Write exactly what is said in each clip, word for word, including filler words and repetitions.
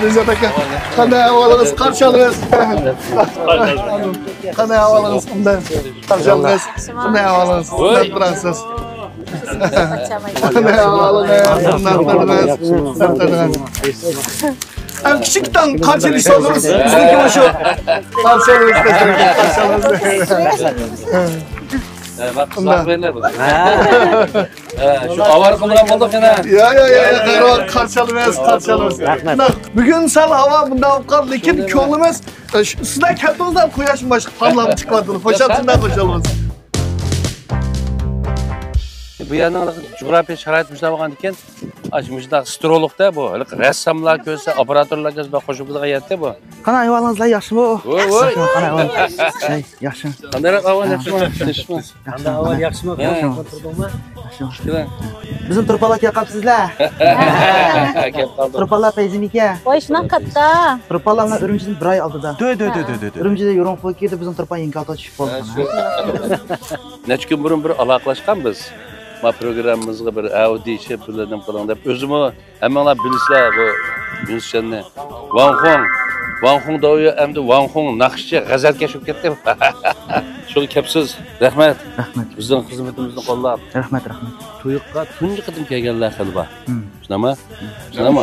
نىجات ئاكا، قانداق ئەھۋالىڭىز؟ قارشى ئالىمىز. قانداق ئەھۋالىڭىز؟ قانداق؟ قارشى ئالىمىز. قانداق ئەھۋالىڭىز؟ قانداق تۇراسىز؟ قانداق ئەھۋالىڭىز؟ قانداق تۇرىمىز؟ قانداق تۇرىمىز؟ ئەڭ كىچىك تاڭ قارشى ئېلىش سورۇنىمىز بىزنىڭكى مۇشۇ. قارشى ئالىمىز، قارشى ئالىمىز. شۇ ئاۋارە قىلغان بولدۇق يەنە. يا، يا، يا، يا، قارشى ئالىمىز، قارشى ئالىمىز. رەھمەت. بۈگۈن سەل ھاۋا مۇنداق بولۇپ قالدى، لېكىن كۆڭلىمىز، ئە، شۇ، سىزلەر كەلدىڭىزلەر، قۇياش مۇشۇ پارلاپ چىقىۋاتىدۇ. خۇشال، شۇنداق خۇشالمىز. بۇ يەرنىڭ جۇغراپىيە شارائىتى مۇشۇنداق بولغاندىكىن، ئاشۇ مۇشۇنداق سترولۇقتا بۇ، ھېلىقى رەسساملار كۆرسە، ئاپپاراتورلار كۆرسە، بەك خۇش بولىدىغان يەردە بۇ. قانداق ئەھۋالىڭىزلار، ياخشىمۇ؟ ۋوي، ۋوي. قانداق ئەھۋال؟ ھەي، ياخشى. قانداقراق ئەھۋال، ياخشىمۇ؟ تىنچمۇ؟ قانداق ئەھۋال، ياخشىمۇ؟ ھە. ياخشىمۇ؟ بىزنىڭ تۇرپانلار كېلىپ قاپسىزلەر. كەپ قالدۇق. تۇرپانلار پەيزىمىكەن. ۋاي، شۇنداق كاتتا. تۇرپانلار ئۈرۈمچىدىن بىر ئاي ئالدىدا. دۆ، دۆ، دۆ، دۆ، دۆ، دۆ. ئۈرۈمچىدە يورۇڭ فوكىدا بىزنىڭ تۇرپان يېڭىكالتا چۈشۈپ قالدى. ھە، شۇ. نەچچە كۈن بۇرۇن بىر ئالاقىلاشقان بىز. ما پروگراممىمىزغا بىر ئەۋ دېيىشىپ، بىللە نېمە قىلىڭ دەپ. ئۆزىمۇ ھەممىڭلار بىلىسىلەر بۇ يۈنۈسجاننى. ۋاڭخۇڭ، ۋاڭخۇڭ داۋيۈ ئەمدى ۋاڭخۇڭ ناخشىچى غەزەلكەش بولۇپ كەتتى. شۇڭا كەپسىز. رەھمەت. رەھمەت. بىزنىڭ خىزمىتىمىزنى قوللاپ. رەھمەت، رەھمەت. تۇيۇققا تۇنجى قېتىم كەلگەنلەر خېلى بار. مم. شۇنداقمۇ؟ شۇنداقمۇ؟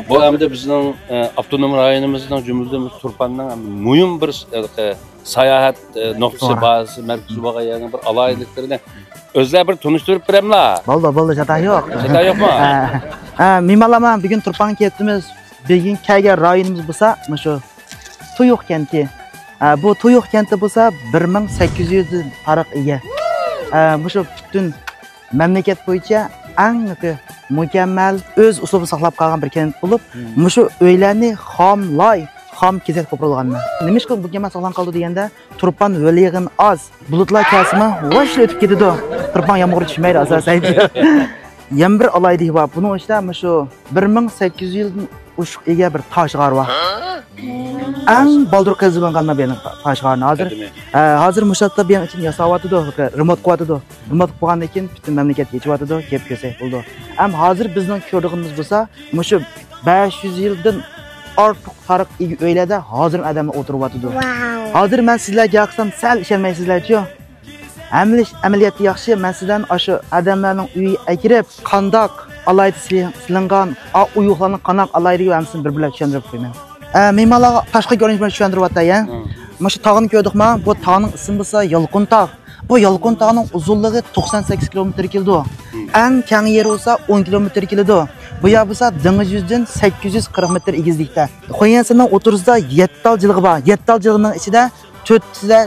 بۇ ئەمدى بىزنىڭ، ئە، ئاپتونوم رايونىمىزنىڭ، جۈملىدىن تۇرپاننىڭ مۇھىم بىر، ئە، ساياھەت، ئە، نۇقتىسى، توغرا. بازىسى، مەركىزى بولغان يەرنىڭ بىر ئالاھىدىلىكلىرىنى ئۆزلەر بىر تونۇشتۇرۇپ بېرەملا. بولدى، بولدى، چاتاق يوق. چاتاق يوقمۇ؟ ھە. ھە، مېھمانلار، مانا بۈگۈن تۇرپانغا كەپتىمىز. بۈگۈن كەلگەن رايونىمىز بولسا مۇشۇ تۇيۇق كەنتى. ھە، بۇ تۇيۇق كەنتى بولسا بىر مىڭ سەككىز يۈز يىلدىن تارىخقا ئىگە. ھە، مۇشۇ پۈتۈن مەملىكەت بويىچە ئەڭ مۇكەممەل ئۆز ئۇسلۇبىنى ساقلاپ قالغان بىر كەنت بولۇپ، مۇشۇ ئۆيلەرنى خام لاي، خام كېسەك قوپۇرۇلغان. نېمىشقا مۇكەممەل ساقلانغان قالدى دېگەندە، تۇرپان ھۆل يېغىنى ئاز، بۇلۇتلار كەلسىمۇ ۋاشلا ئۆتۈپ كېتىدۇ. تۇرپان يامغۇر چۈشمەيدۇ ئاساسەن. يەنە بىر ئالاھىدىلىكى بار. بۇنىڭ ئىچىدە مۇشۇ بىر مىڭ سەككىز يۈز يىلدىن ئوشۇق ئىگە بىر تاش غار بار. ئەڭ بالدۇر قېزىلغان بىر تاش غارنى. ھازىر، قەدىمىي. ھە، ھازىر مۇشۇ ھەپتە بۇ يەرنىڭ ئىچىنى ياساۋاتىدۇ، رېمونت قىلىۋاتىدۇ. رېمونت قىلىپ بولغاندىن كېيىن پۈتۈن مەملىكەتكە ئېچىۋاتىدۇ، كېلىپ كۆرسەك بولىدۇ. ھەم ھازىر بىزنىڭ كۆرىدىغىنىمىز بولسا، مۇشۇ بەش يۈز يىلدىن ئارتۇق تارىخ ئىگە ئۆيلەردە ھازىرمۇ ئادەملەر ئولتۇرۇۋاتىدۇ. ھازىر مەن سىزلەرگە ھەقسەم سەل ئىشەنمەيسىزلەرچۇ؟ ئەمەلىي-، ئەمەلىيەتتە ياخشى، مەن سىزلەرنى ئاشۇ ئادەملەرنىڭ ئۆيىگە ئەكىرىپ، قانداق ئالاھىدە سېلىن-، سېلىنغان، ئا، ئويۇقلارنىڭ قانداق ئالاھىدىلىكى ھەممىسىنى بىر-بىرلەپ چۈشەندۈرۈپ قويىمەن. ئە، مېھمانلارغا تاشقى كۆرۈنۈش بىلەن چۈشەندۈرۈۋاتاي، ھە. مم. مانا شۇ تاغنى كۆردۇقما؟ بۇ تاغنىڭ ئىسمى بولسا يالقۇن تاغ. بۇ يالقۇن تاغنىڭ ئۇزۇنلۇقى توقسان سەككىز كىلومېتىر كېلىدۇ. مم. ئەڭ كەڭ يېرى بولسا ئون كىلومېتىر كېلىدۇ. بۇ يەر بولسا دېڭىز يۈزىدىن سەككىز يۈز قىرىق مېتىر ئېگىزلىكتە. خۇييەنسىننىڭ ئوتتۇرىسىدا يەتتە تال جىلغا بار. يەتتە تال جىلغىنىڭ ئىچىدە تۆتىسىدە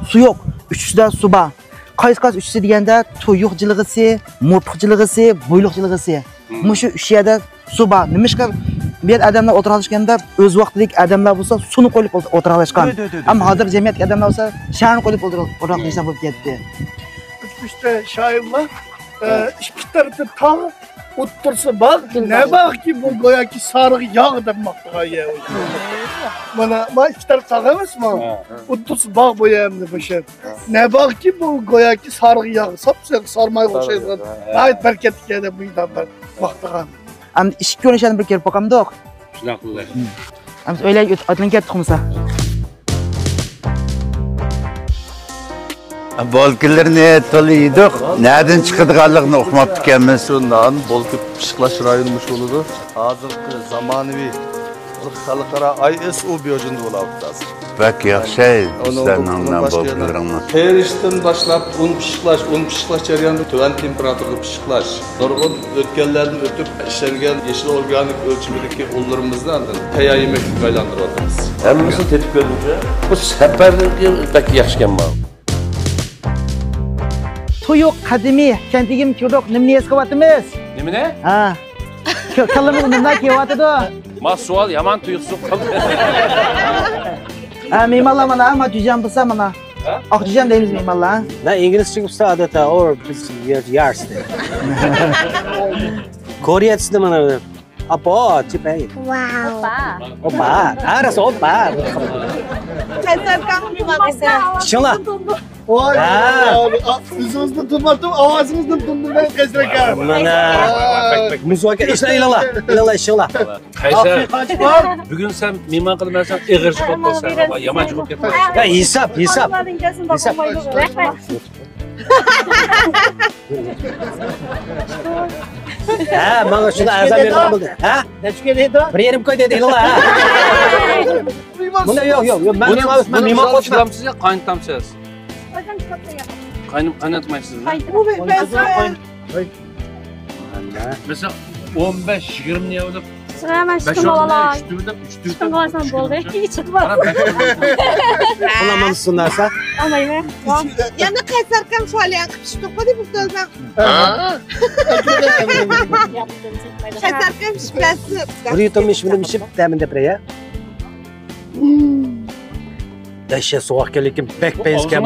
سۇ يوق، ئۈچىسىدە سۇ بار. قايسى، قايسى ئۈچىسى دېگەندە، تۇيۇق جىلغىسى، مۇرتۇق جىلغىسى، بۇيلۇق جىلغىسى. مم. مۇشۇ ئۈچ يەردە سۇ بار. نېمىشقا بۇ يەردە ئادەملەر ئولتۇراقلاشقاندا ئۆز ۋاقتىدىكى ئادەملەر بولسا سۇنى قويۇپ ئولتۇراقلاشقان. دۆ، دۆ، دۆ، دۆ، ئەمما دۆ. ھازىر جەمئىيەتتىكى ئادەملەر بولسا شەھەرنى قويۇپ ئولتۇراقلاشقان بولۇپ كەتتى. ئۈچ شائىرلار، ئە، ئىككى تەرىپى تاغ، ئوتتۇرىسى باغ، نەباغكى بۇ گوياكى سارىغا ياغ دەپ ماختىغان يەر. مانا، ما ئىككى تەرەپ تاغ ئەمەسمۇ؟ ھە. ئوتتۇرىسى باغ بۇ يەر ئەمدى بۇ شەر. نەباغكى بۇ گوياكى سارىغا ياغ، ساپسېرىق سارمايغا ئوخشايدىغان، ھە. ناھايىتى بەرىكەتلىك يەر دەپ مۇنداق بىر ماختىغان. ئەمدى ئىككى كۆرۈنۈشلەرنى بىر كۆرۈپ باقامدۇق؟ شۇنداق قىلدى. ئەمدى ئۆيلەرگە ئۆت-، ئاتلىنىپ كەتتۇق بولمىسا. بولكىلىرىنى تولا يېدۇق. نەدىن چىقىدىغانلىقىنى ئۇقماپتىكەنمىز. شۇ نان بولكا پىششىقلاش رايونى مۇشۇ بولىدۇ. ھازىرقى زامانىۋى خەلقئارا ئاي ئېس ئو بيوجىندا بولاۋاتىدۇ ھازىر. بەك ياخشى ئەي، سىلەرنىڭ نان بولكىلىرىڭلار. تېرىشتىن باشلاپ ئۇن پىششىقلاش، ئۇن پىششىقلاش جەريانىدا تۆۋەن تېمپېراتۇرىدا پىششىقلاش. نۇرغۇن ئۆتكەللەردىن ئۆتۈپ ئىشلەنگەن يېشىل ئورگانىك ئۆلچىمىدىكى ئۇنلىرىمىزنى ئاندىن تەييار يېمەكلىككە ئايلاندۇرۇۋاتىمىز. ھەممىسىنى تېتىپ كۆردۈمچۇ؟ بۇ سەپەرنىڭكى بەك ياخشىكەن ماۋۇ. تۇيۇق قەدىمىي كەنتىگىمۇ كىردۇق، نېمىنى ھېس قىلىۋاتىمىز؟ نېمىنى؟ ھە. ك-، كاللىمىزغا نېمىلەر كېلىۋاتىدۇ؟ ما سوئال يامان تۇيۇقسىز قالدى. ھە، مېھمانلار مانا، ما جۈجەم بولسا مانا. ھە؟ ئاق جۈجەم دەيمىز مېھمانلار. لا، ئىنگلىزچە بولسا ئادەتتە، or biz يارس دەيدۇ. كورېيەچىسىدە مانا، ئاپا، چىپەي. ۋاۋ. ئوپا. ئوپا. ھە، راست، ئوپا. كىچىڭلار. ۋاي، ھە. ۋاي، ۋاي. ئا، ئۆزىڭىزنى تونۇماپتىمەن، ئاۋازىڭىزنى تونۇمدۇرمەن، قەيسەر ئاكا. مانا. ۋاي. مۇزۇ ئاكا، ئىشلەڭ، ئېلىڭلار، ئېلىڭلار، ئىشلەڭلار. قەيسەر. ئاخىرى قانچە بار؟ بۈگۈن سەن مېھمان قىلىپ بەرسەڭ ئېغىر چىقىپ قالسا، يامان چىقىپ كېتىدۇ. يا، ھېساب، ھېساب. ھېساب. رەھمەت. ھە، ماڭا شۇنى ئەرزان بەرگەن بولدى. ھە؟ نەچچە كوي دەيدۇ؟ بىر يېرىم كوي دەيدۇ، ئېلىڭلار، ھە؟ بۇنى يوق، يوق، يوق، مەن بۇنى، مېھمان، بۇنى مېھمان قىلىپ قويۇپمەن. چىقىرامسىز يا قاينىتامسىز؟ قاينىتىپ، قايناتمايسىزمۇ؟ قاينىتىپ. مەسىلەن، ئون بەش، يىگىرمە نېمە دەپ، بەش ئون نېمە، ئۈچ دەپ، ئۈچ دەپ. چىقىڭ قىلسام بولدى. قارا، بەش ئون نېمە. ئالامسىز نەرسە؟ ئالمايمەن. يەنە قەيسەر ئاكام سوئال يەنە قىلىپ چىقتۇق دەپ بىر سۆزنى. قەيسەر ئاكام شىپەسى. بىر يۇتۇم ئىچمىدىم، ئىچىپ دەمىنى دەپ بېرەي. دەھشەت سوغۇق ئىكەن، لېكىن بەك پەيز ئىكەن.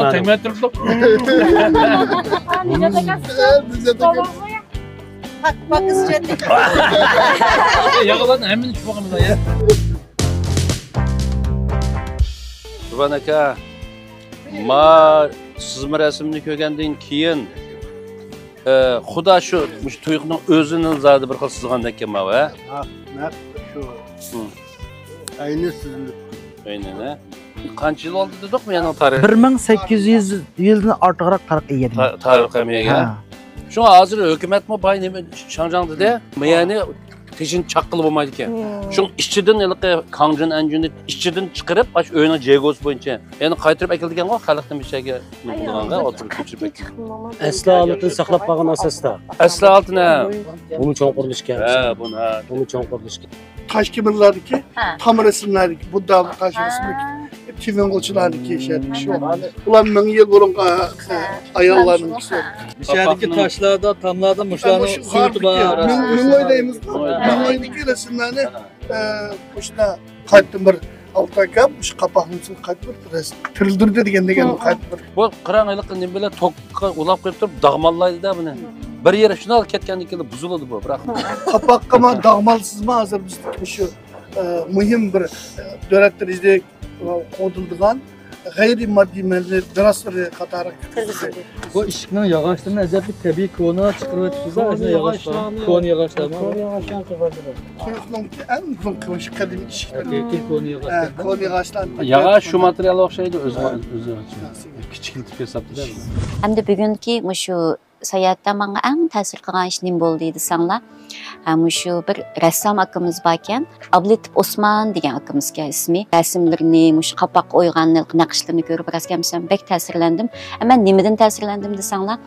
ياغلارنى ھەممىنى چۈشۈپ باقىمىز يا. قۇربان ئاكا، ما سىزما رەسىمنى كۆرگەندىن كېيىن، ئە، خۇدا شۇ، مۇشۇ تۇيۇقنىڭ ئۆزىنى زادى بىر خىل سىزغاندەك ئىكەن ماۋۇ، ھە؟ ھە، نەق شۇ. ھە. ئەينى سىزىلىپ. ئەينى، ھە؟ قانچە يىل بولدى دېدۇق مۇ يەنە تارىخ؟ بىر مىڭ سەككىز يۈز يىلدىن ئارتۇقراق تارىخ ئىگە. تا-، تارىخ ئىگە. ھە. شۇڭا ھازىر ھۆكۈمەتمۇ باي نېمە شاڭجاڭ دېدى. مېيەنى تېشىنى چاققىلى بولمايدىكەن. شۇڭا ئىچىدىن ھېلىقى كاڭجۈن ئەنجۈننى ئىچىدىن چىقىرىپ، ئاشۇ ئۆينىڭ جېگوسى بويىچە يەنە قايتۇرۇپ ئەكېلىدىكەنغۇ، خەلقنى مۇشۇ يەرگە نېمە قىلىدىغانغا ئوتتۇرىغا كۆچۈرۈپ ئەكەلگەن. ئەسلى ھالىتىنى ساقلاپ قالغان ئاساستا. ئەسلى ھالىتىنى. بۇمۇ چوڭ قۇرۇلۇش ئىكەن. ھە، بۇنى، ھە. بۇمۇ چوڭ قۇرۇلۇش ئىكەن. تاشكېمىرلاردىكى، ھە. تام رەسىملەردىكى، بۇددا تاشرەسىملىكى، تىۋىنغۇلچىلاردىكى شەھەردىكى شۇ. ئۇلار مىڭ يىل بۇرۇنقى، ھە، ئاياللارنىڭ كىشىلىرى. شەھەردىكى تاشلاردا، تاملاردا مۇشۇلارنىڭ سۈرىتى بار. مىڭ، مىڭ ئوي دەيمىز. ھە. مىڭ ئويدىكى رەسىملەرنى، ھە، مۇشۇنداق قايتىدىن بىر ئالتە ئاكام مۇشۇ قاپاقنى قايتىپ بىر رەسىم تىرىلدۈردى دېگەن، دېگەن قايتىپ بىر. بۇ قاراڭ ھېلىقى نېمە بىلەن توكقا ئۇلاپ قويۇپ تۇرۇپ داغماللايدۇ-دە بۇنى. بىر يېرى شۇنداق كەتكەندىن كېيىن بۇزۇلىدۇ بۇ، بىراق. قاپاققىمۇ داغمالسىزمۇ ھازىر بىزدىكى مۇشۇ، ئە، مۇھىم بىر، ئە، دۆلەت دەرىجىدە قوغدىلىدىغان غەيرىي ماددىي مەدەنىيەت مىراسلىرى قاتارىغا كىرگۈزۈلدى. بۇ ئىشىكنىڭ ياغاچلىرىنى ئەجەب بىر تەبىئىي كونا چىقىرىۋېتىپسىز-دە، كونا ياغاچلار. كونا ياغاچلارمۇ؟ كونا ياغاچلارنى چىقاردۇق. تۇيۇقنىڭكى ئەڭ بۇرۇنقى مۇشۇ قەدىمىي ئىشىكلىرى. ھەقىقىي كونا ياغاچلار. ھە، كونا ياغاچلار. ياغاچ شۇ ماتېرىيالغا ئوخشايدۇ، ئۆزى، ھە. ئۆزى. كىچىكلىتىپ ياساپتۇ-دە. ئەمدى بۈگۈنكى مۇشۇ ساياھەتتە ماڭا ئەڭ تەسىر قىلغان ئىش نېمە بولدى دېسەڭلار، ھە، مۇشۇ بىر رەسسام ئاكىمىز باركەن، ئابلىتىپ ئوسمان دېگەن ئاكىمىزكەن ئىسمى. رەسىملىرىنى، مۇشۇ قاپاققا ئويغان نەقىشلىرىنى كۆرۈپ، راست گەپسەم بەك تەسىرلەندىم. ھە، مەن نېمىدىن تەسىرلەندىم دېسەڭلار،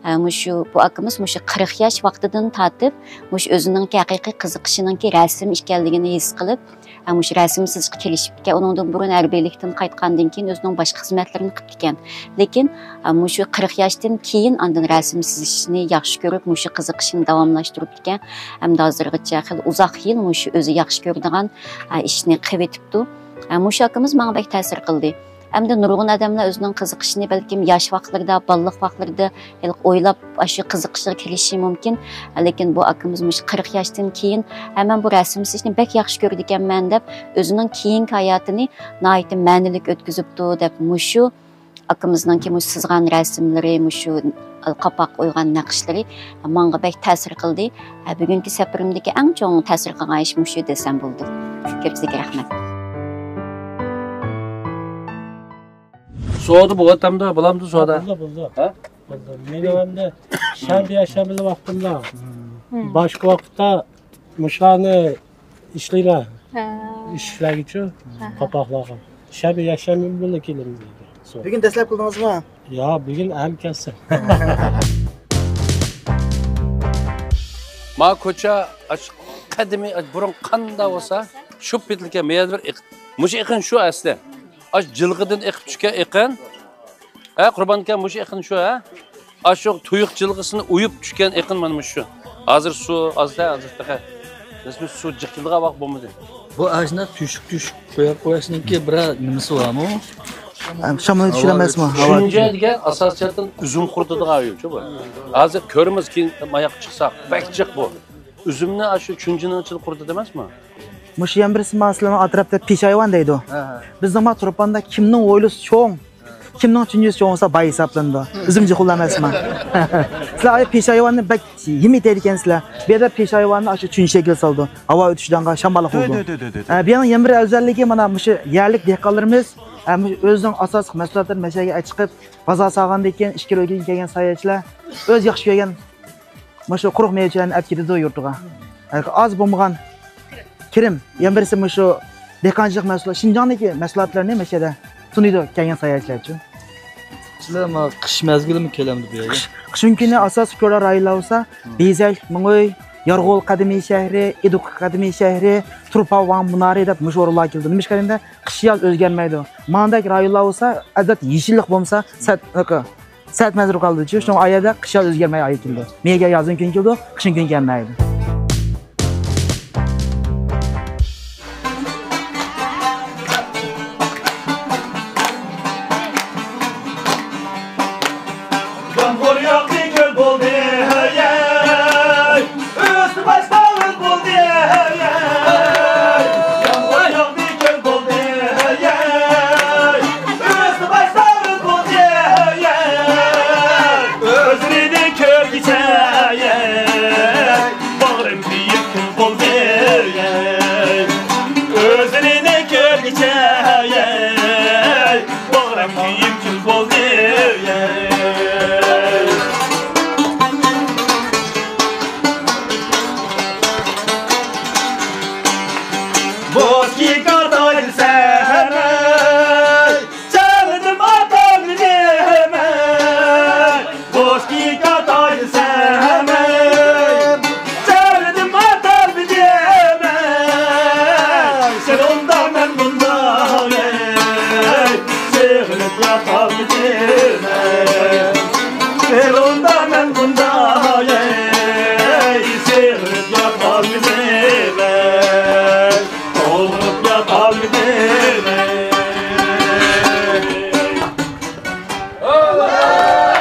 ھە، مۇشۇ، بۇ ئاكىمىز مۇشۇ قىرىق ياش ۋاقتىدىن تارتىپ مۇشۇ ئۆزىنىڭكى ھەقىقىي قىزىقىشىنىڭكى رەسىم ئىكەنلىكىنى ھېس قىلىپ، ھە، مۇشۇ رەسىم سىزىشقا كىرىشىپتىكەن. ئۇنىڭدىن بۇرۇن ھەربىيلىكتىن قايتقاندىن كېيىن ئۆزىنىڭ باشقا خىزمەتلىرىنى قىپتىكەن. لېكىن، ھە، مۇشۇ قىرىق ياشتىن كېيىن ئاندىن رەسىم سىزىشنى ياخشى كۆرۈپ، مۇشۇ قىزىقىشىنى داۋاملاشتۇرۇپتىكەن. ئەمدى ھازىرغىچە خېلى ئۇزاق يىل مۇشۇ ئۆزى ياخشى كۆرىدىغان، ھە، ئىشنى قىلىۋېتىپتۇ. ھە، مۇشۇ ئاكىمىز ماڭا بەك تەسىر قىلدى. ئەمدى نۇرغۇن ئادەملەر ئۆزىنىڭ قىزىقىشىنى بەلكىم ياش ۋاقىتلىرىدا، بالىلىق ۋاقىتلىرىدا ھېلىقى ئويلاپ، ئاشۇ قىزىقىشىغا كىرىشىشى مۇمكىن. لېكىن بۇ ئاكىمىز مۇشۇ قىرىق ياشتىن كېيىن، ھە، مەن بۇ رەسىم سىزىشنى بەك ياخشى كۆرىدىكەنمەن دەپ، ئۆزىنىڭ كېيىنكى ھاياتىنى ناھايىتى مەنىلىك ئۆتكۈزۈپتۇ دەپ، مۇشۇ ئاكىمىزنىڭكى مۇشۇ سىزغان رەسىملىرى، مۇشۇ قاپاققا ئويغان نەقىشلىرى ماڭا بەك تەسىر قىلدى. ھە، بۈگۈنكى سەپىرىمدىكى ئەڭ چوڭ تەسىر قىلغان ئىش مۇشۇ دېسەم بولىدۇ. كۆپسىگە رەھمەت. سودا بولۇۋاتامدۇ، بولامدۇ سودا؟ بولدى، بولدى. ھە؟ بولدى. مېنىڭ ئەمدى شەنبە، يەكشەنبە ۋاقتىمدا، باشقا ۋاقىتتا مۇشۇلارنى ئىشلەيمەن. ھە. ئىشلەرگىچۇ، ھە، ھە. قاپاقلارغا. شەنبە، يەكشەنبە بىللە كېلىمىز دېدى. بۈگۈن دەسلەپ كېلدىڭىزمۇ؟ يا، بۈگۈن ھەم كەلسەم. ما كوچا، ئاش قەدىمىي، ئاش بۇرۇن قاندا بولسا، شۇ پېتىلكە، مەيەردە بىر ئېقىن. مۇشۇ ئېقىن شۇ ئەسلى. ئاش جىلغىدىن ئېقىپ چۈشكەن ئېقىن. ھە، قۇربان ئاكا، مۇشۇ ئېقىن شۇ، ھە؟ ئاشۇ تۇيۇق جىلغىسىنى ئۇيۇپ چۈشكەن ئېقىن مانا مۇشۇ. ھازىر سۇ ئاز-دە، ھازىر تېخى. نېسىپ سۇ جىق كېلىدىغان ۋاقىت بولمىدى. بۇ ئاشۇنداق تۆشۈك-تۆشۈك قويۇپ قويۇشنىڭكى بىرەر نېمىسى بارمۇ؟ شامال چۈشۈرەلمەسمۇ؟ ھاۋا چۈشۈرۈلگەن دېگەن ئاساسىي جەھەتتىن ئۈزۈم قۇرۇتىدىغان ئۆيچۇ بۇ. ھازىر كۆرىمىز، كېيىن ماياققا چىقساق، بەك جىق بۇ. ئۈزۈمنى ئاشۇ چۈنجىنىڭ ئىچىدە قۇرۇتىدۇ ئەمەسمۇ؟ مۇشۇ يەنە بىرسى مانا سىلەرنىڭ ئەتراپتا پېشايۋان دەيدۇ. ھە، ھە. بىزنىڭ ما تۇرپاندا كىمنىڭ ھويلىسى چوڭ؟ كىمنىڭ چۈنجۈسى چوڭ بولسا باي ھېسابلىنىدۇ. ئۆزۈم جۇخۇللا ئەمەسمەن. سىلەر ئايا پېشايۋاننى بەك ھىم ئېتەيدىكەنسىلەر. بۇ يەردە پېشايۋاننى ئاشۇ چۈنجى شەكلى سالىدۇ. ھاۋا ئۆتۈشىدىغانغا شاماللىق بولىدۇ. ھە، بۇ يەرنىڭ يەنە بىر ئەۋزەللىكى مانا مۇشۇ يەرلىك دېھقانلىرىمىز، ھە، مۇشۇ ئۆزىنىڭ ئاساسلىق مەھسۇلاتلىرىنى مەشەگە چىقىپ، بازار سالغاندىن كېيىن ئىچكىرى ئۆلكىدىن كەلگەن ساياھەتچىلەر ئۆز ياخشى كۆرگەن مۇشۇ قۇرۇق مېۋىچىلەرنى ئەپ كېتىدۇ يۇرتىغا. ئاز بولمىغان كىرىم، يەنە بىرسى مۇشۇ دېھقانچىلىق مەھسۇلات، شىنجاڭدىكى مەھسۇلاتلارنى مەشەدە تونۇيدۇ كەلگەن ساياھەتچىلەر ئۈچۈن. سىلەر ما قىش مەزگىلىمۇ كېلەمدۇ بۇ يەرگە؟ قىش، قىش كۈنى ئاساسىي كۆرۈلەر رايونلار بولسا، بېزەك، مىڭئۆي، يارغول قەدىمىي شەھىرى، ئىدۇق قەدىمىي شەھىرى، تۇرپان ۋاڭ مۇنارى دەپ مۇشۇ ئورۇنلارغا كېلىدۇ. نېمىشقا دېگەندە، قىش ياز ئۆزگەرمەيدۇ. ماندەك رايونلار بولسا، ئادەتتە يېشىللىق بولمىسا، سەت، سەت مەزگىل قالىدۇچۇ. شۇڭا ئايەردە قىش ياز ئۆزگەرمەي ئايەت كېلىدۇ. مېگە يازنىڭ كۈنى كېلىدۇ، قىشنىڭ كۈنى كەلمەيدۇ. يامغۇر ياغدى، كۆل بولدى، ھەي، ھەي. ئۈستى باش تاۋۇز بولدى، ھەي، ھەي. يامغۇر ياغدى، كۆل بولدى، ھەي، ھەي. ئۈستى باش تاۋۇز بولدى، ھەي، ھەي. ئۆزلىرىنى كۆرگۈچە، ھەي، ھەي. باغرىم كۆيۈپ كۈل بولدى، ھەي. ئۆزلىرىنى كۆرگۈچە، ھەي، ھەي. باغرىم كۆيۈپ كۈل بولدى، ھەي. بوز كىكا تايلىسەم، ھەي، چالدىم ئاتالمىدىم، ھەي. بوز كىكا تايلىسەم، ھەي، چالدىم ئاتالمىدىم، ھەي. سېلوندا مەن مۇنداق، ھەي، سېغىنىپ ياتالمىدىم، ھەي. سېلوندا مەن مۇنداق، ھەي، سېغىنىپ ياتالمىدىم، ھەي. تولغىنىپ ياتالمىدىم، ھەي.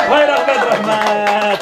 ۋاي، رەھمەت، رەھمەت.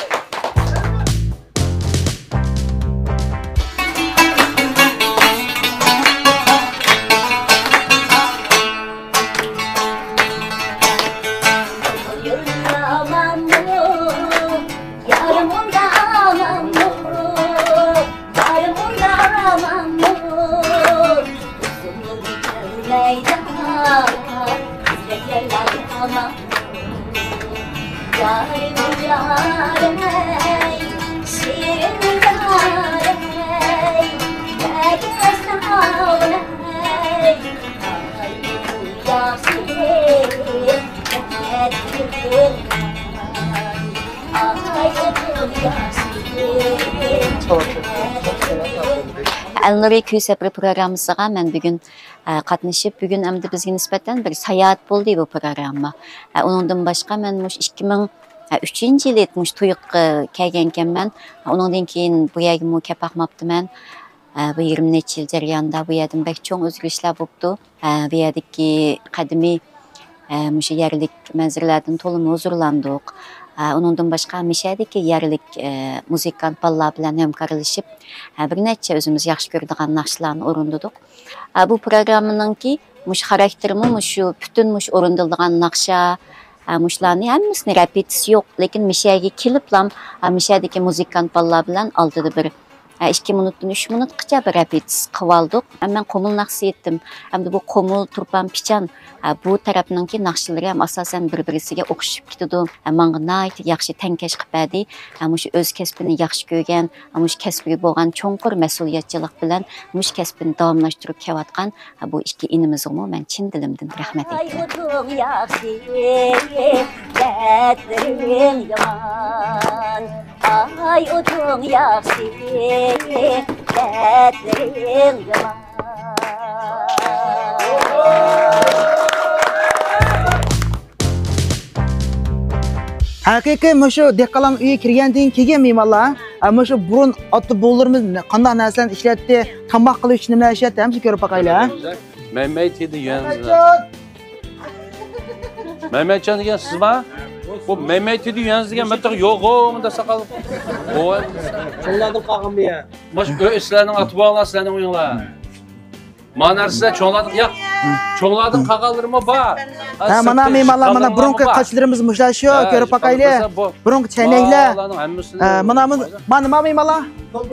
ئەلنۇرى كۈي سەپىرى پروگراممىسىغا مەن بۈگۈن، ئە، قاتنىشىپ، بۈگۈن ئەمدى بىزگە نىسبەتەن بىر ساياھەت بولدى بۇ پروگرامما. ئە، ئۇنىڭدىن باشقا مەن مۇشۇ ئىككى مىڭ ئۈچىنچى يىلى مۇشۇ تۇيۇققا كەلگەنكەنمەن. ئۇنىڭدىن كېيىن بۇ يەرگىمۇ كەپ باقماپتىمەن. ئە، بۇ يىگىرمە نەچچە يىل جەريانىدا بۇ يەردىمۇ بەك چوڭ ئۆزگىرىشلەر بوپتۇ. ئە، بۇ يەردىكى قەدىمىي، ئە، مۇشۇ يەرلىك مەنزىرىلەردىن تولىمۇ ھۇزۇرلاندۇق. ئە، ئۇنىڭدىن باشقا مۇشۇ يەردىكى يەرلىك، ئە، مۇزىكانت بالىلار بىلەن ھەمكارلىشىپ، ئە، بىر نەچچە ئۆزىمىز ياخشى كۆرىدىغان ناخشىلارنى ئورۇندىدۇق. ئە، بۇ پروگراممىنىڭكى مۇشۇ خاراكتېرىمۇ مۇشۇ پۈتۈن مۇشۇ ئورۇندىلىدىغان ناخشا، ئە، مۇشۇلارنى ھەممىسىنى رېپېتىتسىيە يوق، لېكىن مۇشۇ يەرگە كېلىپلا، ئە، مۇشۇ يەردىكى مۇزىكانت بالىلار بىلەن ئالدىدا بىر ئىككى مىنۇتتىن ئۈچ مىنۇتقىچە بىر رېپېتىتسىيە قىلىۋالدۇق. مەن قۇمۇل ناخشىسى ئېيتتىم. ئەمدى بۇ قۇمۇل، تۇرپان، پىچان، بۇ تەرەپنىڭكى ناخشىلىرى ھەم ئاساسەن بىر-بىرسىگە ئوخشىشىپ كېتىدۇ. ماڭا ناھايىتى ياخشى تەڭكەش قىلىپ بەردى. مۇشۇ ئۆز كەسپىنى ياخشى كۆرگەن، مۇشۇ كەسپىگە بولغان چوڭقۇر مەسئۇلىيەتچىلىك بىلەن مۇشۇ كەسپىنى داۋاملاشتۇرۇپ كېلىۋاتقان بۇ ئىككى ئىنىمىزغىمۇ مەن چىن دىلىمدىن رەھمەت ئېيتىمەن. ئاي ئۇدۇڭ ياخشى، دەردلىرىڭ يامان. ئاي ئۇدۇڭ ياخشى، دەردلىرىڭ يامان. ھەقىقىي مۇشۇ دېھقانلارنىڭ ئۆيىگە كىرگەندىن كېيىن مېھمانلار، ئە، مۇشۇ بۇرۇن ئاتا-بوۋىلىرىمىز قانداق نەرسىلەرنى ئىشلەتتى، تاماق قىلىش ئۈچۈن نېمىلەر ئىشلەتتى، ھەممىسىنى كۆرۈپ باقايلى، ھە؟ مەيمەي تېدى يۈەنزى. مەيمەيچان دېگەن سىزما؟ بۇ مەيمەي تېدى يۈەنزى دېگەن مەتتەق يوغۇم دە ساقال. چوڭلاردىن قالغان بۇ يە. ماش ئۆي سىلەرنىڭ ئاتا-بوۋاڭلار، سىلەرنىڭ ئۆيۈڭلار. ما نەرسە چوڭلاردىن، ياق. چوڭلاردىن قالغانلىرىمۇ بار. ھە، مانا مېھمانلار، مانا بۇرۇنقى قاچىلىرىمىز مۇشۇلار شۇ، كۆرۈپ باقايلى. بۇرۇنقى چەينەكلەر. ھە، مانا، مانا مېھمانلار.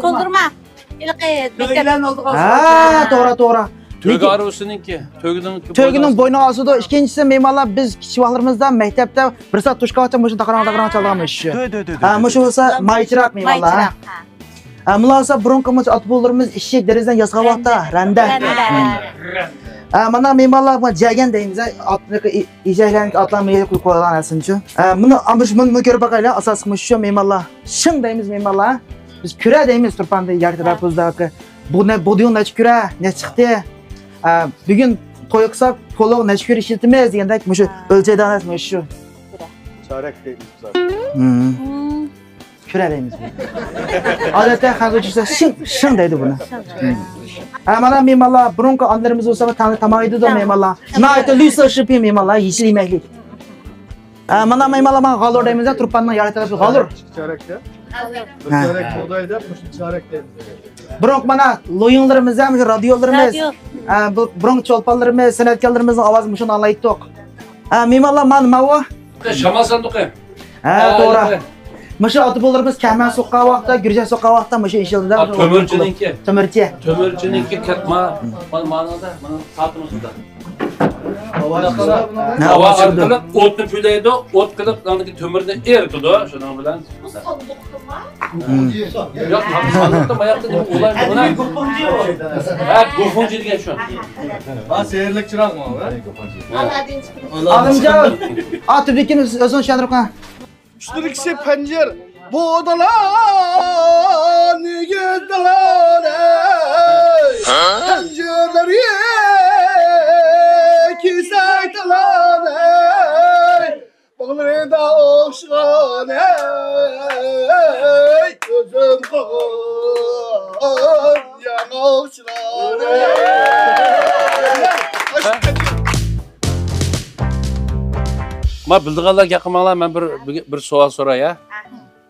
كولدۇرما. ھېلىقى مەكتەپ. ھە، توغرا، توغرا. تۆگە ئارۋىسىنىڭكى، تۆگىنىڭكى تۆگىنىڭ بوينىغا ئاسىدۇ. ئىككىنچىسى، مېھمانلار، بىز كىچىك ۋاقىتلىرىمىزدا مەكتەپتە بىر سائەت توشقانغىچە مۇشۇ داقراڭ، داقراڭ چالىدىغان مۇشۇ. ھە، مۇشۇ بولسا مايچىراق مېھمانلار. ھە، مۇنۇ بولسا بۇرۇنقى مۇشۇ ئاتا-بوۋىلىرىمىز ئىشىك دېرىزىدىن ياسىغان ۋاقىتتا رەندە. ھە، مانا مېھمانلار، مانا جەگەن دەيمىز، ھە، ئېشەكلەرنىڭكى ئاتلارنى مۇنداق قويۇپ قويغان ئەسلىچۇ. ھە، مۇنۇ، مۇشۇ، مۇنى كۆرۈپ باقايلى، ئاساسلىق مۇشۇ مېھمانلار. شىڭ دەيمىز مېھمانلار. بىز كۈرە دەيمىز تۇرپاندا، يەر تەلەپپۇزدا. بۇ نە، بۇ دېگەن نەچچە كۈرە، نەچچە چىقتى؟ ئە، بۈگۈن توي قىلساق، پولۇق نەچچە كۈرە ئىشلىتىمىز دېگەندەك، مۇشۇ ئۆلچەيدىغان نەرسە مۇشۇ. چارەك دەيمىز بىز. كۈرە دەيمىز. ئادەتتە خەنزۇچە شىڭ، شىڭ دەيدۇ بۇنى. ھە، مانا مېھمانلار، بۇرۇنقى ئانىلىرىمىز بولسا تاماق يەيدۇ مېھمانلار. ناھايىتى لۈيسە شىپى مېھمانلار، يېشىل يېمەكلىك. ھە، مانا مېھمانلار، ماڭا غالۇر دەيمىز، تۇرپاننىڭ يارلىق تەرىپى غالۇر. چارەكتە. بىر چارەك بۇغداي دەپ، مۇشۇ چارەك دەيمىز. بۇرۇنقى مانا لويۇڭلىرىمىز ھەم مۇشۇ رادىيولىرىمىز. رادىيو. ھە، بۇ بۇرۇنقى چولپانلىرىمىز، سەنئەتكارلىرىمىزنىڭ ئاۋازى مۇشۇنى ئاڭلايتتۇق. ھە، مېھمانلار، مانا ماۋۇ. شامال ساندۇقى. ھە، توغرا. مۇشۇ ئاتا-بوۋىلىرىمىز كەھمەن سوققان ۋاقىتتا، گۈرجە سوققان ۋاقىتتا مۇشۇ ئىشلىتىدۇ. تۆمۈرچىنىڭكى. تۆمۈرچى. تۆمۈرچىنىڭكى كەتما. مانا، مانا، مانا ساتىمىزدا. ھاۋا ئارقىلىق ئوتنى پۈۋلەيدۇ، ئوت قىلىپ ئاندىكى تۆمۈرنى ئېرىتىدۇ، شۇنىڭ بىلەن. ياق، ساندۇقتا ماياقتا دېمە، ئۇلار بۇنى. ھە، گۇفۇڭجى دېگەن شۇ. ھە، سېھىرلىك چىراغمۇ؟ ئالادىن چىقىدۇ. ئالىمجان، ئاتۇبېكىنى ئۆزۈڭ چۈشەندۈرۈپ قويۇڭ. ئۈستىدىكىسى پەنجىر. بۇ دالا نېگىز دالا، ئەي. پەنجىرلىرى كېسەك دالا، ئەي. باغلىرىدا ئوخشىغان، ئەي. ئۆزۈم قىلغان ياڭاقچىلار، ئەي. ما بىلىدىغانلار گەپ قىلماڭلار، مەن بىر، بىر، بىر سوئال سوراي، ھە؟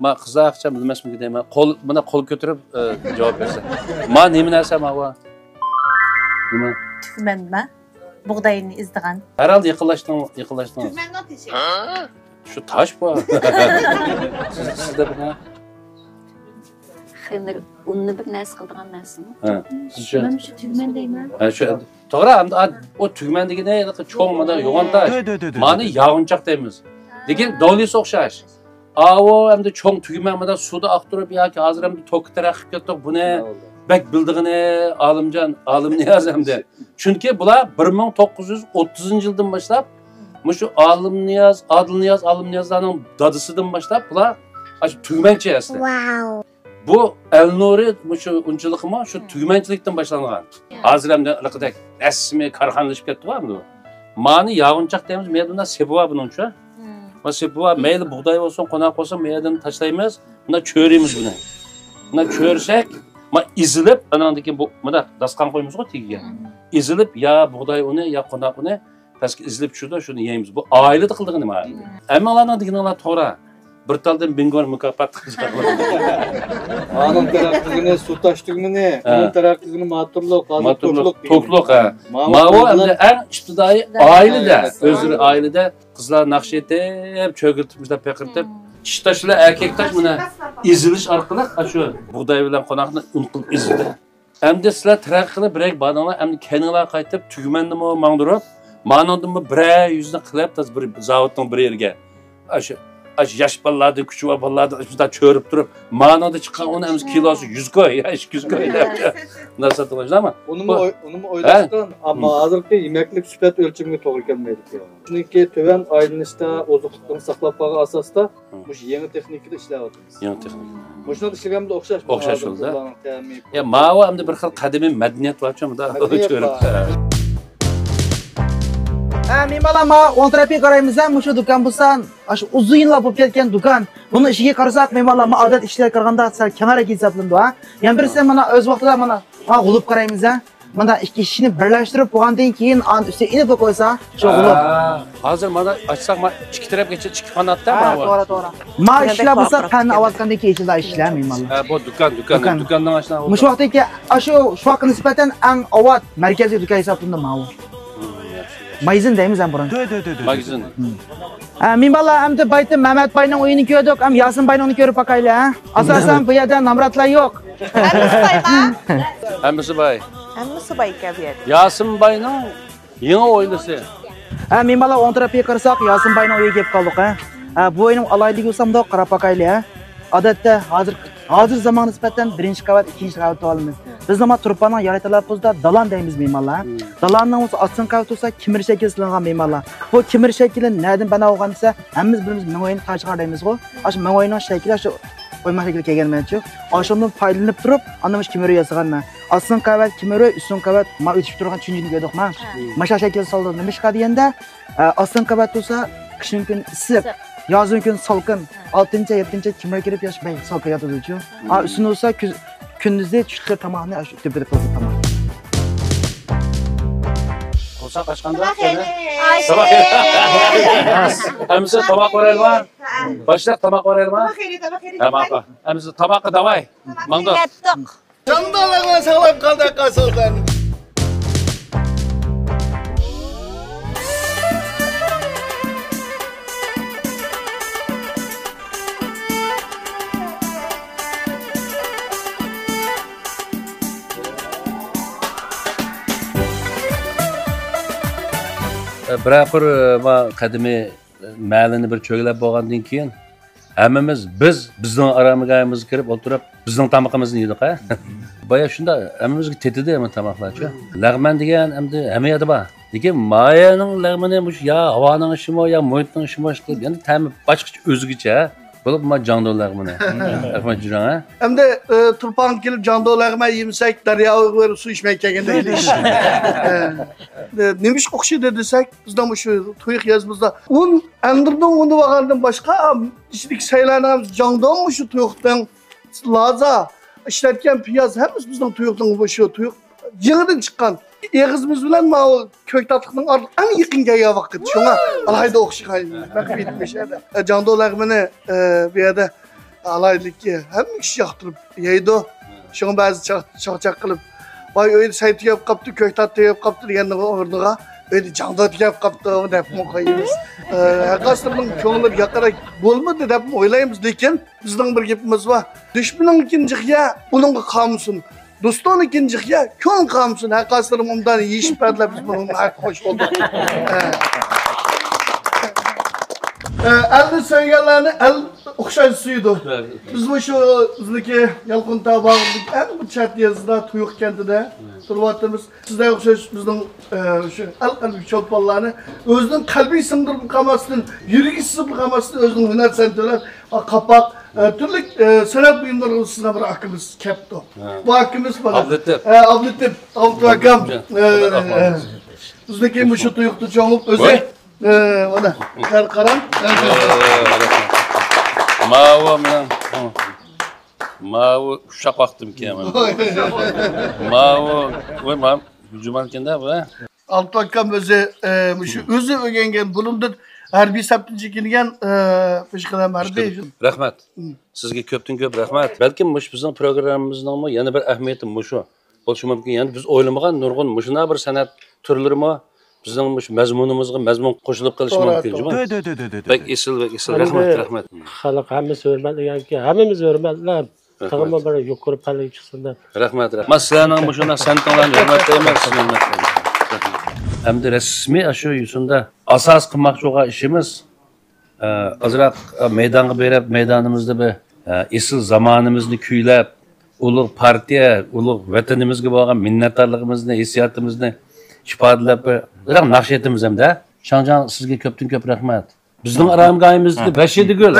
ما قىزلار ئاخچام بىلمەسمىكىن دەيمەن. قول، مانا قول كۆتۈرۈپ، ئە، جاۋاب بەرسە. ما نېمە نەرسە ماۋۇ؟ نېمە؟ تۈگمەنما؟ بۇغداينى ئېزىدىغان. ھەرھالدا يېقىنلاشتىڭ، يېقىنلاشتىڭ. تۈگمەننىڭ تېشى. شۇ تاش بۇ. سىز، سىزدە بۇ نە؟ خېمىر ئۇننى بىر نەرسە قىلىدىغان نەرسىمۇ؟ ھە، سىزچە؟ مەن شۇ تۈگمەن دەيمەن. ھە، شۇ، توغرا، ئەمدى ئا-، ئۇ تۈگمەن دېگىنى ھېلىقى چوڭ، مانا يوغان تاش. دۆ، دۆ، دۆ، دۆ، مانى دۆ. ياغۇنچاق دەيمىز. لېكىن دولىسى ئوخشاش. ئاۋۇ ئەمدى چوڭ تۈگمەن مانا سۇدا ئاقتۇرۇپ ياكى ھازىر ئەمدى توككا تەرەققىي قىلىپ كەتتۇق. بۇنى بەك بىلىدىغىنى ئالىمجان، ئالىمنىياز ئەمدى. چۈنكى بۇلار بىر مىڭ توققۇز يۈز ئوتتۇزىنچى يىلدىن باشلاپ مۇشۇ ئالىمنىياز، ئادىلنىياز، ئالىمنىيازلارنىڭ دادىسىدىن باشلاپ بۇلار ئاشۇ تۈگمەنچى ئەسلى. بۇ ئەلنۇرى مۇشۇ ئۇنچىلىقىمۇ شۇ تۈگمەنچىلىكتىن باشلانغان. ھازىر ئەمدى ھېلىقىدەك رەسمىي كارخانىلىشىپ كەتتىغۇ ئەمدى بۇ. مانى ياغۇنچاق دەيمىز، مەيدە بۇنداق سېپى بار بۇنىڭچۇ. ما سېپى بار، مەيلى بۇغداي بولسۇن، قوناق بولسۇن، مەيدىن تاشلايمىز. مۇنداق چۆرىمىز بۇنى. مۇنداق چۆرسەك، ما ئېزىلىپ، ئاناندىن كېيىن بۇ، مۇنداق داستىخان قويىمىزغۇ تېگىگە. ئېزىلىپ، يا بۇغداي ئۇنى، يا قوناق ئۇنى پەسكە ئېزىلىپ چۈشىدۇ، شۇنى يەيمىز. بۇ ئائىلىدە قىلىدىغىنى ما. ھەممىڭلارنىڭ دېگىنىڭلار توغرا. بىر تالدىن بىڭگور مۇكاپات. ئانىڭ تەرەققىي قىلغىنى سۇ تاش تۈگمىنى، ھە. ئۇنىڭ تەرەققىي قىلغىنى ماتۇرلۇق، ھازىر ماتۇرلۇق، توكلۇق. توكلۇق، ھە. ماۋۇ ماۋۇ ئەمدى ئەڭ ئىپتىدائىي ئائىلىدە، ئائىلىدە. ئۆزلىرى ئائىلىدە قىزلار ناخشا ئېيتىپ، چۆگىلىتىپ، مۇشۇنداق پېقىرتىپ، چىشى تاش بىلەن ئەركەك تاش مانا ئېزىلىش ئارقىلىق، ئاشۇ بۇغداي بىلەن قوناقنى ئۇن قىلىپ ئېزىدى. ئەمدى سىلەر تەرەققىي قىلىپ بىرەيگە باردىڭلار، ئەمدى كەينىڭلار قايتىپ تۈگمەننىمۇ ماڭدۇرۇپ، مانىڭدىنمۇ بىرەر يۈزنى قىلىپ، تازا بىر زاۋۇتنىڭ بىر يېرىگە. ئاشۇ، ئاشۇ ياش بالىلاردىن، كۈچى بار بالىلاردىن شۇنداق چۆرۈپ تۇرۇپ، مانىڭدا چىققان ئۇن ئەمدى كىلوسى يۈز كوي، يا ئىككى يۈز كوي دەپ. نەرسە توغرا ئۇنىمۇ بۇ ئوي-، ئۇنىمۇ ھە؟ ئويلاشقان، ئەمما ھازىرقى يېمەكلىك سۈپەت ئۆلچىمىگە توغرا كەلمەيدىكەن. چۈنكى تۆۋەن ئايلىنىشتا ئوزۇقلۇقنى ساقلاپ قالغان ئاساستا مۇشۇ يېڭى تېخنىكىدا ئىشلەۋاتىمىز. يېڭى تېخنىكا. مۇشۇنىڭدا ئىشلىگەندە ئوخشاش. ئوخشاش بولىدۇ. يا، ماۋۇ ئەمدى بىر خىل قەدىمىي مەدەنىيەت بارچۇ، مۇنداق كۆرۈپ. ھە، مېھمانلار، ما ئوڭ تەرەپكە قارايمىز، ھە، مۇشۇ دۇكان بولسا، ئاشۇ ئۇزۇن يىللار بولۇپ كەتكەن دۇكان. بۇنىڭ ئىشىكىگە قارىساق، مېھمانلار، ما ئادەت ئىشىكلەرگە قارىغاندا سەل كەڭرەك ھېسابلىنىدۇ، ھە. يەنە بىرسى، مانا ئۆز ۋاقتىدا، مانا، ما غۇلۇپ قارايمىز، ھە. مانا ئىككى ئىشىكنى بىرلەشتۈرۈپ بولغاندىن كېيىن، ئاندىن ئۈستىگە ئېلىپ قويسا، شۇ غۇلۇپ. ھە، ھازىر مانا ئاچساق، ما ئىككى تەرەپكىچە ئىككى قاناتتا، ھە، ماۋۇ. توغرا، توغرا. ما ئىشىكلەر بولسا پەن ئاۋاتقاندىن كېيىن ئېچىلىدۇ ئىشىكلەر، مېھمانلار. ھە، بۇ دۇكان، دۇكان، دۇكان. دۇكاننىڭ ئاشۇ مۇشۇ ۋاقىتتىكى، ئاشۇ، شۇ ۋاقىتقا نىسبەتەن ئەڭ ئاۋات مەركەزىي دۇكان ھېسابلىنىدۇ ماۋۇ. ماگىزىن دەيمىز ھەم بۇرۇن. ماگىزىن. ھە، مېھمانلار، ئەمدى بايىتىپ مەمەت باينىڭ ئۆيىنى كۆردۇق، ھەم ياسىن باينىڭ ئۆيىنى كۆرۈپ باقايلى، ھە؟ ئاساسەن، بۇ يەردە نامراتلار يوق. ھەممىسى بايما؟ ھەممىسى باي. ھەممىسى باي ئىكەن بۇ يەردە. ياسىن باينىڭ يېڭى ھويلىسى. ھە، مېھمانلار، ئوڭ تەرەپكە قارىساق، ياسىن باينىڭ ئۆيىگە كېلىپ قالدۇق، ھە. ھە، بۇ ئۆينىڭ ئالاھىدىلىكى بولسا مۇنداق، قاراپ باقايلى، ھە. ئادەتتە ھازىر، ھازىر زامانغا نىسبەتەن بىرىنچى قەۋەت، ئىككىنچى قەۋەت دەۋالىمىز. بىز نېمە تۇرپاننىڭ يايلا تەلەپپۇزىدا دالان دەيمىز مېھمانلار. دالاننىڭ بولسا ئاستىنقى قەۋىتى بولسا كېمىر شەكلى سېلىنغان مېھمانلار. بۇ كېمىر شەكلى نەدىن بەنا بولغان دېسە، ھەممىمىز بىلىمىز مىڭ ھويلىنىڭ تاجىغا دەيمىزغۇ. ئاشۇ مىڭ ھويلىنىڭ شەكلى ئاشۇ ئويماق شەكلىگە كەلگەن مەنچۇ. ئاشۇندىن پايدىلىنىپ تۇرۇپ، ئاندىن مۇشۇ كېمىر ياسىغان مەن. ئاستىنقى قەۋەت كېمىر ئۆي، ئۈستۈنكى قەۋەت ما ئۆتۈپ تۇرغان چۈنجۈنى كۆردۇق ما. ماشۇ شەكىل سالدۇق. نېمىشقا دېگەندە، ئە، ئاستىنقى قەۋەت بولسا قىشنىڭ كۈنى ئىسسىق، يازنىڭ كۈنى سالقىن. ئالتىنچى، يەتتىنچى كېمىر كىرىپ ياش بەك سالقىن ياتىدۇچۇ. ئا، ئۈستىنى بولسا كۈز-، كۈندۈزدە چۈشلىرى تاماقنى ئاشۇ تۆپىدە قىلىدۇ تاماق. بولسا قاچقاندا. تاماق يەيلى. ھەممىسى تاماق بېرەيلىما؟ باشلاپ تاماق بېرەيلىما؟ تاماق يەيلى، تاماق يەيلى. ھە، ماقۇل. ھەممىسى تاماققا داۋاي. ماڭدۇق. يەتتۇق. جاندالىڭلار ساغلام قالدى، قاسىلدىن. بىرەر قۇر، ما، قەدىمىي مەھەللىنى بىر چۆگىلەپ بولغاندىن كېيىن، ھەممىمىز بىز، بىزنىڭ ئارامگاھىمىزغا كىرىپ ئولتۇرۇپ، بىزنىڭ تامىقىمىزنى يېدۇق، ھە؟ بايا شۇنداق ھەممىمىزگە تېتىدى ھەممە تاماقلارچۇ. لەغمەن دېگەن ئەمدى ھەممە يەردە بار. لېكىن مايەنىڭ لەغمىنى مۇشۇ يا ھاۋانىڭ ئىشىمۇ، يا مۇھىتنىڭ ئىشىمۇ، ئىشقىلىپ، يەنە تەمى باشقىچە، ئۆزگىچە. بولۇپ ما جاڭدۇ لەغمىنى. رەھمەت جۈرەڭ، ھە؟ ئەمدى، ئە، تۇرپانغا كېلىپ جاڭدۇ لەغمەن يېمىسەك، دەرياغا بېرىپ سۇ ئىچمەي كەلگەندەك. ئە، نېمىشقا ئوخشىدى دېسەك، بىزنىڭ مۇشۇ تۇيۇق يېزىمىزدا ئۇن، ئەندىردىن ئۇنى ئالغاندىن باشقا، ئىچىدىكى سەيلەنىڭ جاڭدۇڭ مۇشۇ تۇيۇقنىڭ لازا، ئىشلەتكەن پىياز ھەممىسى بىزنىڭ تۇيۇقنىڭ مۇشۇ تۇيۇق يېڭىدىن چىققان. ئېغىزىمىز بىلەن ماۋۇ كۆكتاتلىقنىڭ ئارىلىقى ئەڭ يېقىن كەلگەن ۋاقىت. شۇڭا ئالاھىدە ئوخشىغان. جاڭدۇ لەغمىنى، ئە، بۇ يەردە ئالاھىدىلىكى ھەممە كىشى ياقتۇرۇپ يەيدۇ. شۇڭا بەزى چاق-، چاقچاق قىلىپ، ۋاي، ئۆيدە سەي تۈگەپ قاپتۇ، كۆكتات تۈگەپ قاپتۇ دېگەننىڭ ئورنىغا ئۆيدە جاڭدۇ تۈگەپ قاپتۇ دەپمۇ قويىمىز. ئە، ھەرقايسىلىرىنىڭ كۆڭلى ياقىراق بولمىدى دەپمۇ ئويلايمىز، لېكىن بىزنىڭ بىر گېپىمىز بار. دۈشمىنىڭكىنى جىق يە، ئۇنىڭغا قالمىسۇن. دوستۇڭنىڭكىنى جىق يە، كۆڭلۈڭ قالمىسۇن. ھەرقايسىلىرىمۇ ئوبدان يېيىشىپ بەردىلەر، بىز بۇنىڭغا خوش بولدۇق. ئە، ئەلنى سۆيگەنلەرنى ئەل ئوخشاش سۆيىدۇ. بىز مۇشۇ بىزنىڭكى يالقۇنتاغ باغرىدىكى ئەڭ بىر چەت يېزىدا، تۇيۇق كەنتىدە تۇرۇۋاتىمىز. سىزلەرگە ئوخشاش بىزنىڭ، ئە، شۇ ئەل قەلبىدىكى چولپانلارنى ئۆزىنىڭ قەلبىگە سىڭدۈرۈپ قالماستىن، يۈرىكىگە سىزىپ قالماستىن، ئۆزىنىڭ ھۈنەر سەنئىتى بىلەن، ئا، قاپاق، ئە، تۈرلۈك، ئە، سەنئەت بۇيۇملىرىغا سىزغان بىر ئاكىمىز كەپتۇ. ھە. بۇ ئاكىمىز مانا. ئابلىتىپ. ھە، ئابلىتىپ، ئابلىتىپ ئاكام. ھە. ئە، ئە، بىزنىڭكى مۇشۇ تۇيۇقتا چوڭۇپ ئۆزى. ۋاي. ئە، مانا، قار-، قاراڭ. ھە. ماۋۇ مېنىڭ، ماۋۇ ئۇششاق ۋاقتىمكەن مانا. ماۋۇ، ۋاي، مانا، جۇمانكەن-دە بۇ، ھە؟ ئالتۇن ئاكام ئۆزى، ئە، مۇشۇ ئۆزى ئۆگەنگەن بۇلۇمدىن ھەربىي سەپتىن چېكىنگەن، ئە، پېشقەدەم ھەربىي. رەھمەت. سىزگە كۆپتىن كۆپ رەھمەت. بەلكىم مۇشۇ بىزنىڭ پروگراممىمىزنىڭمۇ يەنە بىر ئەھمىيىتى مۇشۇ بولۇشى مۇمكىن. يەنى بىز ئويلىمىغان نۇرغۇن مۇشۇنداق بىر سەنئەت تۈرلىرىمۇ بىزنىڭ مۇشۇ مەزمۇنىمىزغا مەزمۇن قوشۇلۇپ قېلىشى توغرا، مۇمكىن، توغرا. جۇمۇ؟ بەك ئېسىل، بەك ئېسىل. رەھمەت، رەھمەت. خەلق ھەممىسى ھۆرمەتلىگەنكى، ھەممىمىز ھۆرمەتلەپ، رەھمەت. تېخىمۇ بىر يۇقىرى پەللىگە چىقسۇن دەپ. رەھمەت، رەھمەت. مانا سىلەرنىڭ مۇشۇنداق سەنئىتىڭلارنى ھۆرمەتلەيمەن، سىزنى ھۆرمەتلەيمەن. ئەمدى رەسمىي ئاشۇ يۈسۈندە ئاساس قىلماقچى بولغان ئىشىمىز، ئە، ئازراق، ئە، مەيدانغا بېرىپ، مەيدانىمىزدا بىر، ئە، ئېسىل زامانىمىزنى كۈيلەپ، ئۇلۇغ پارتىيە، ئۇلۇغ ۋەتىنىمىزگە بولغان مىننەتدارلىقىمىزنى، ھېسسىياتىمىزنى ئىپادىلەپ، بىر، بىراق ناخشا ئېيتىمىز ھەمدە. شاڭجاڭ، سىزگە كۆپتىن كۆپ رەھمەت. بىزنىڭ ئارامگاھىمىزدىكى بەشىدىگۈل.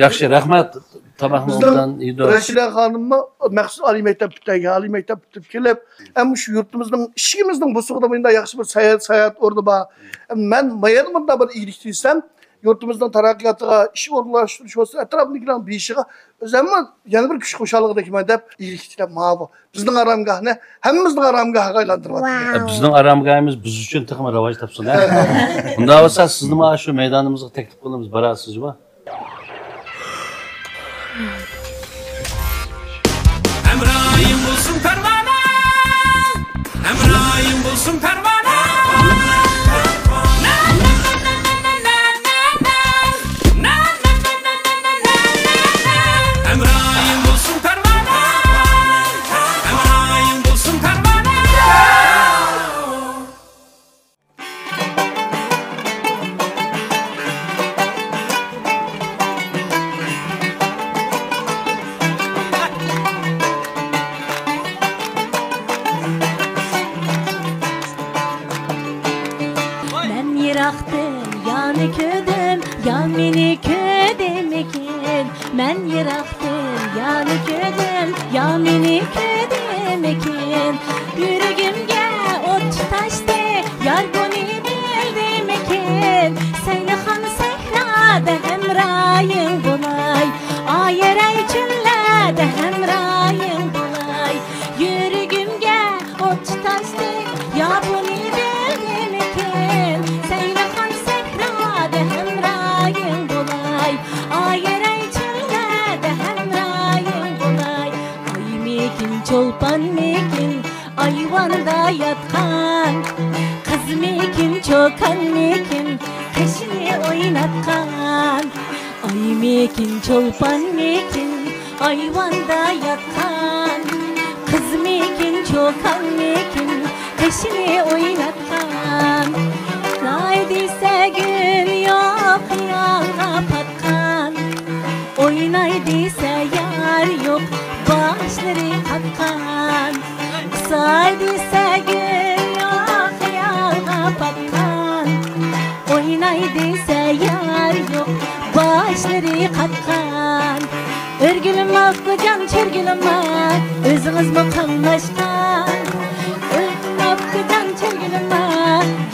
ياخشى، رەھمەت. تاماقنى ئوبدان يېدۇق. رەشىدە خانىممۇ مەخسۇس ئالىي مەكتەپ پۈتتۈرگەن، ئالىي مەكتەپ پۈتتۈرۈپ كېلىپ، ھەم شۇ يۇرتىمىزنىڭ، ئىشىكىمىزنىڭ بوسۇغىدا مۇنداق ياخشى بىر ساياھەت، ساياھەت ئورنى بار. مەن مايەنە مۇنداق بىر ئىگىلىك تىلىسەم، يۇرتىمىزنىڭ تەرەققىياتىغا، ئىش ئورۇنلاشتۇرۇش بولسۇن، ئەتراپىدىكىلەرنىڭ بېيىشىغا ئۆزۈممۇ يەنە بىر كۈچ قوشارلىقىدەكمەن دەپ ئىگىلىك تىلەپ ماۋۇ بىزنىڭ ئارامگاھنى ھەممىمىزنىڭ ئارامگاھىغا ئايلاندۇرۇۋاتىدۇ. ۋاۋ. بىزنىڭ ئارامگاھىمىز بىز ئۈچۈن تېخىمۇ راۋاج تاپسۇن، ھە؟ ئۇنداق بولسا سىزنى مانا شۇ مەيدانىمىزغا تەكلىپ قىلىمىز، بارارسىزمۇ؟ ھەمراھىم بولسۇن پەرۋانە، ھەمراھىم بولسۇن پەرۋانە. يىراقتىن يانى كۆردۈم، يا مېنى كۆردىمىكىن؟ مەن يىراقتىن يانى كۆردۈم، يا مېنى كۆردىمىكىن؟ يۈرىكىمگە ئوت تۇتاشتى، يار بۇنى بىلدىمىكىن؟ سەيلىخان سەھرادا ھەمراھىڭ بولاي، ئايىراي چۆللەردە ھەمراھىڭ بولاي. يۈرىكىمگە ئوت تۇتاشتى، يا بۇنى بىلدىمىكىن؟ سەيلىخان سەھرادا ھەمراھىڭ بولاي، ئايىراي چۆللەردە ھەمراھىڭ بولاي. ئايمىكىن، چولپانمىكىن ئايۋاندا ياتقان؟ قىزمىكىن، چوكانمىكىن قېشىنى ئويناتقان؟ ئايمىكىن، چولپانمىكىن ئايۋاندا ياتقان؟ قىزمىكىن، چوكانمىكىن قېشىنى ئويناتقان؟ ناي دېسە گۈل يوق، خىيالغا پاتقان. ئويناي دېسە يار يوق، باشلىرى قاتقان. ئۇسساي دېسە گۈل يوق، خىيالغا پاتقان. ئويناي دېسە يار يوق، باشلىرى قاتقان. ئۆرگۈلۈم ئاپىجان، چۆرگۈلۈم، ئۆزىڭىزمۇ قاملاشقان. ئۆرگۈلۈم ئاپىجان، چۆرگۈلۈم،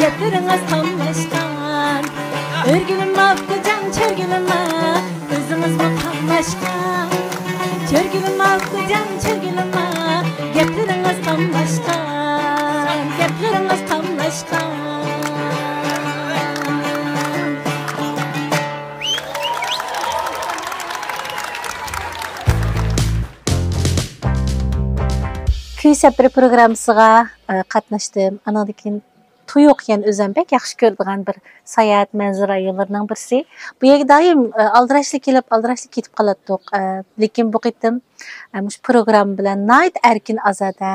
گەپلىرىڭىز قاملاشقان. ئۆرگۈلۈم ئاپىجان، چۆرگۈلۈم، ئۆزىڭىزمۇ قاملاشقان. چۆرگۈلۈم ئاپىجان، چۆرگۈلۈم، گەپلىرىڭىز قاملاشقان، گەپلىرىڭىز قاملاشقان. كۈي سەپىرى پروگراممىسىغا، ئە، قاتناشتىم. ئانىڭدىن كېيىن تۇيۇق، يەنى ئۆزۈم بەك ياخشى كۆرىدىغان بىر ساياھەت مەنزىرە رايونلىرىنىڭ بىرسى. بۇ يەرگە دايىم، ئە، ئالدىراشلا كېلىپ، ئالدىراشلا كېتىپ قالاتتۇق. ئە، لېكىن بۇ قېتىم، ئە، مۇشۇ پروگرامما بىلەن ناھايىتى ئەركىن، ئازادە،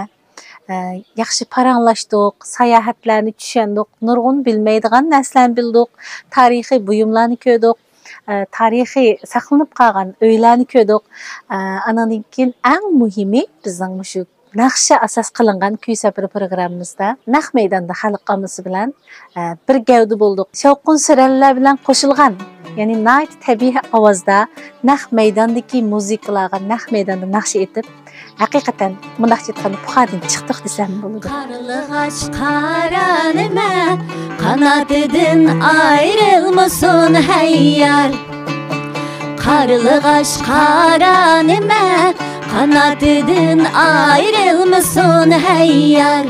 ئە، ياخشى پاراڭلاشتۇق، ساياھەتلەرنى چۈشەندۇق، نۇرغۇن بىلمەيدىغان نەرسىلەرنى بىلدۇق، تارىخىي بۇيۇملارنى كۆردۇق، ئە، تارىخىي ساقلىنىپ قالغان ئۆيلەرنى كۆردۇق. ئە، ئانىڭدىن كېيىن ئەڭ مۇھىمى بىزنىڭ مۇشۇ ناخشا ئاساس قىلىنغان كۈي سەپىرى پروگراممىمىزدا نەق مەيداندا خەلق ئاممىسى بىلەن، ئە، بىر گەۋدە بولدۇق. شاۋقۇن سۈرەنلەر بىلەن قوشۇلغان، يەنى ناھايىتى تەبىئىي ئاۋازدا نەق مەيداندىكى مۇزىكىلارغا نەق مەيداندا ناخشا ئېيتىپ، ھەقىقەتەن مۇنداقچە ئېيتقاندا پۇخادىن چىقتۇق دېسەم بولىدۇ. قارلىغاچ قارا نېمە، قاناتىدىن ئايرىلمىسۇن ھەي يار. قارلىغاچ قارا نېمە، قاناتىدىن ئايرىلمىسۇن ھەي يار.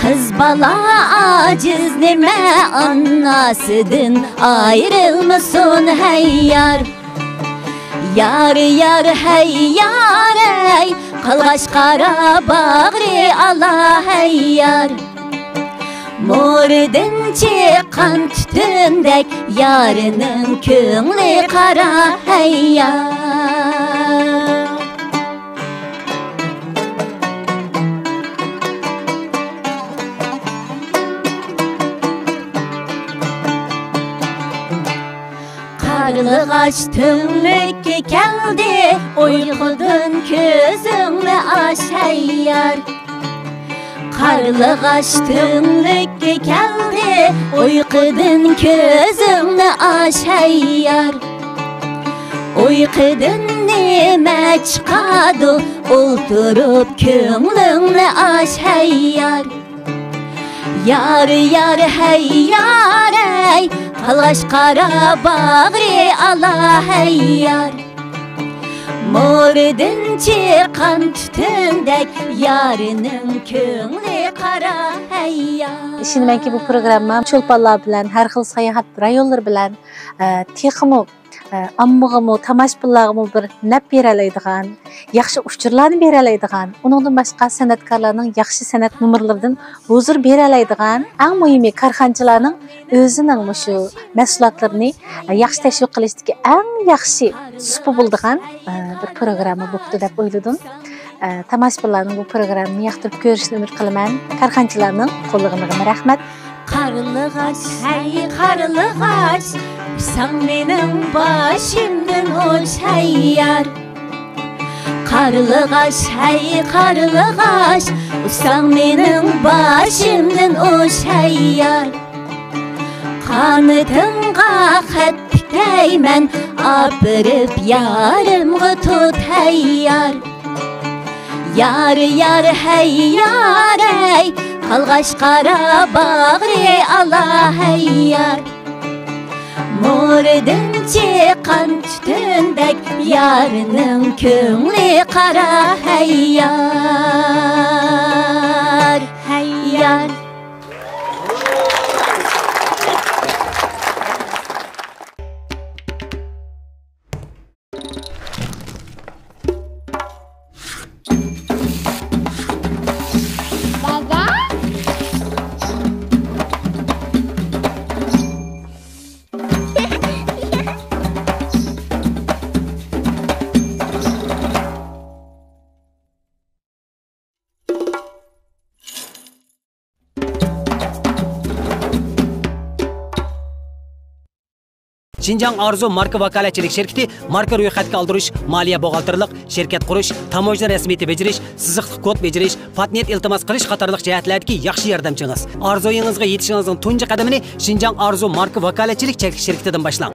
قىز بالا ئاجىز نېمە، ئاناسىدىن ئايرىلمىسۇن ھەي يار. يار، يار، ھەي يار، ئەي، قالغاچ قارا باغرى ئالا ھەي يار. مورىدىن چىققان تۈتۈندەك يارنىڭ كۆڭلى قارا ھەي يار. قارلىغاچ تۈڭلۈككە كەلدى، ئۇيقۇدىن كۆزۈڭنى ئاچ ھەي يار. قارلىغاچ تۈڭلۈككە كەلدى، ئۇيقۇدىن كۆزۈڭنى ئاچ ھەي يار. ئۇيقۇدىن نېمە چىقىدۇ، ئولتۇرۇپ كۆڭلۈڭنى ئاچ ھەي يار. يار، يار، ھەي يار، ئەي، قالغاچ قارا باغرى ئالا ھەي يار. مورىدىن چىققان تۈتۈندەك يارنىڭ كۆڭلى قارا ھەي يار. ئىشىنىمەنكى، بۇ پروگرامما چولپانلار بىلەن، ھەر خىل ساياھەت رايونلىرى بىلەن، ئە، تېخىمۇ ئە، ئاممىغىمۇ، تاماشىبىنلارغىمۇ بىر نەپ بېرەلەيدىغان، ياخشى ئۇچۇرلارنى بېرەلەيدىغان، ئۇنىڭدىن باشقا سەنئەتكارلارنىڭ ياخشى سەنئەت نومۇرلىرىدىن ھۇزۇر بېرەلەيدىغان، ئەڭ مۇھىمى كارخانىچىلارنىڭ ئۆزىنىڭ مۇشۇ مەھسۇلاتلىرىنى، ئە، ياخشى تەشۋىق قىلىشتىكى ئەڭ ياخشى سۇپا بولىدىغان، ئە، بىر پروگرامما بوپتۇ دەپ ئويلىدىم. ئە، تاماشىبىنلارنىڭ بۇ پروگراممىنى ياقتۇرۇپ كۆرۈشىنى ئۈمىد قىلىمەن. كارخانىچىلارنىڭ قوللىغىنىغىمۇ رەھمەت. قارلىغاچ، ھەي قارلىغاچ، ئۇرساڭ مېنىڭ باشىمدىن ئۇچ ھەي يار. قارلىغاچ، ھەي قارلىغاچ، ئۇرساڭ مېنىڭ باشىمدىن ئۇچ ھەي يار. قانىتىڭغا خەت پۈكەيمەن، ئاپىرىپ يارىمغا تۇت ھەي يار. يار، يار، ھەي يار، ھەي، قالغاچ قارا باغرى ئالا ھەي يار. مورىدىن چىققان تۈتۈندەك، يارنىڭ كۆڭلى قارا ھەي يار، ھەي يار. شىنجاڭ ئارزۇ ماركا ۋاكالەتچىلىك شىركىتى ماركا رويخەتكە ئالدۇرۇش، مالىيە بوغالتىرلىق، شىركەت قۇرۇش، تاموژنا رەسمىيىتى بېجىرىش، سىزىقلىق كود بېجىرىش، پاتېنت ئىلتىماس قىلىش قاتارلىق جەھەتلەردىكى ياخشى ياردەمچىڭىز. ئارزۇيىڭىزغا يېتىشىڭىزنىڭ تۇنجى قەدىمىنى شىنجاڭ ئارزۇ ماركا ۋاكالەتچىلىك چەكلىك شىركىتىدىن باشلاڭ.